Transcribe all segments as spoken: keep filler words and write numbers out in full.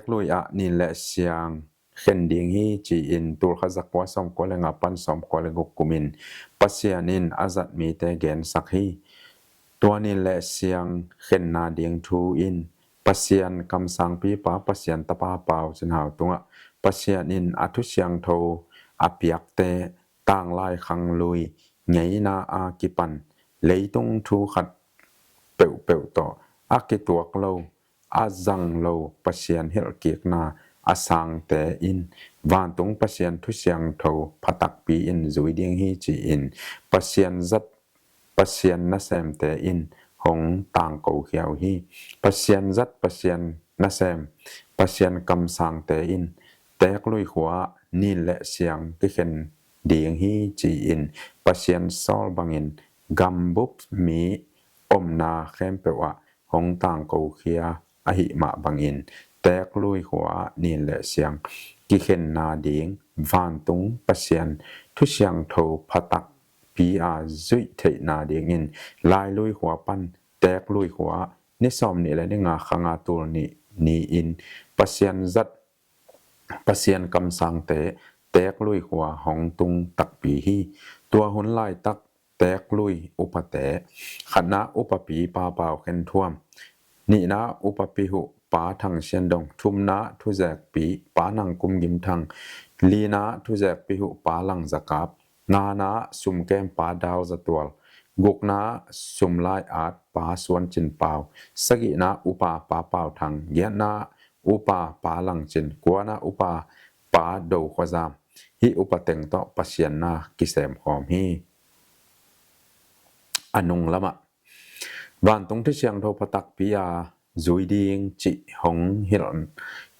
teeklui ah nin le siang khen ding hi, ci-in tulkhat zakua sawmkua le nga pan sawmkua le guk kumin Pasian in a zat mite gensak hi. Tua nin le siang khenna ding thu in Pasian kamsangpipa, Pasian tapa Pau Cin Hau tungah Pasian in a thu siangtho a piakte tanglai khanglui ngeina a kipan leitung thu khat peuhpeuh tawh a kituak lo, a zang lo Pasian hilhkikna a sangte in vantung Pasian thu siangtho pha takpi in zui ding hi, ci-in Pasian zat, Pasian nasemte in hong tangko khia uh hi. Pasian zat, Pasian nasem, Pasian kamsangte in teeklui khua nin le siang kikhen ding hi, ci-in Pasian sawl bangin gambup mi omna khempeuh ah hong tangko khia ahih mah bangin teeklui khua nin le siang kikhenna ding vantung Pasian thu siangtho pha takpi a zuih theihna dingin Lailui khua pan teeklui khua ni sawmnih le ni nga, kha nga, tul nih ni-in Pasian zat, Pasian kamsangte teeklui khua hong tung takpi hi. Tua hun laitak teeklui upate, khatna upapi Pa Pau Khen Thuam, nihna upapi huh Pa Thang Sian Dong, thumna thuzekpi Pa Nang Kum Gim Thang, lina thuzekpi huh Pa Lang Za Kap, ngana sumkem Pa Dau Za Tual, gukna sumlai at Pa Suan Cin Pau, sagihna upa Pa Pau Thang, giatna upa Pa Lang Cin, kuana upa Pa Do Khua Zam. Hih upa teng tawh Pasian na kisem khawm hi. A nung lamah vantung thu siangtho pha takpi a zui ding cih hong hilh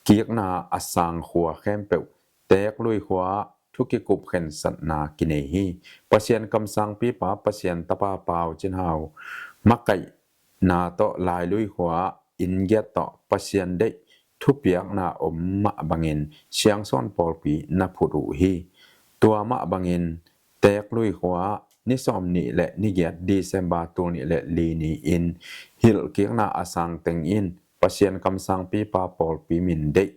kikna a sang khua khempeuh teeklui khua thu kikup khensatna kinei hi. Pasian kamsangpipa, Pasian tapa Pau Cin Hau makaihna tawh Lailui khua inn giat tawh Pasian deih thupiakna om mah bangin Siangsawn pawlpi na phut uh hi. Tua mah bangin teeklui khua ni sawmnih le ni giat December tul nih le li ni-in hilhkikna a sang teng in Pasian kamsangpipa pawlpi min deih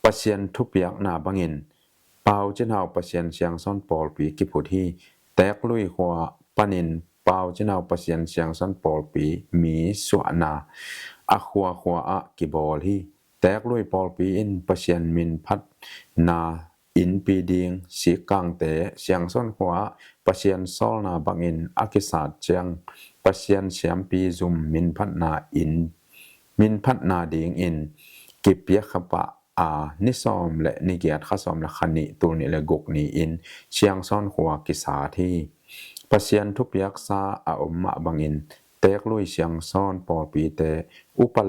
Pasian thupiakna bangin Pau Cin Hau Pasian Siangsawn pawlpi kiphut hi. Teeklui khua panin Pau Cin Hau Pasian Siangsawn pawlpi mi suahna a khuakhua ah kibawl hi. Teeklui pawlpi in Pasian min phatna innpi ding sikkangte Siangsawn khua ah Pasian sawlna bangin a kisat ciang Pasian siampi zum min phatna inn, min phatna dingin kipiak khapah a ni sawm le ni giat kha sawm le kha nih tul nih le guk ni-in Siangsawn khua kisat hi. Pasian thupiaksa a om mah bangin teeklui Siangsawn pawlpite upa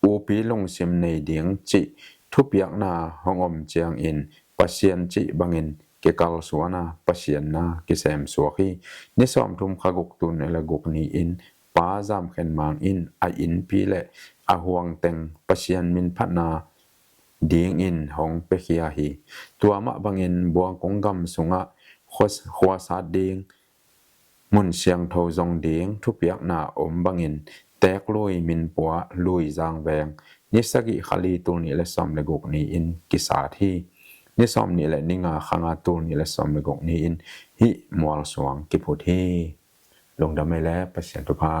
upi lungsim nei ding cih thupiakna hong om ciangin Pasian cih bangin kikalsuana Pasian na kisemsuak hi. Ni sawmthum kha guk tul nih le guk ni-in Pa Zam Khen Mang in a innpi le a huangteng Pasian min phatna dingin hong piakhia hi. Tua mah bangin Buangkong gam sungah khuas-, khuasat ding mun siangtho zong ding thupiakna om bangin teeklui minpua Lui Zang Veng ni sagih kha li tul nih le sawm le guk ni-in kisat hi. Ni sawmnih le ni nga kha nga tul nih le sawm le guk ni-in hih mualsuang kiphut hi. Lungdam ei le Pasian thupha.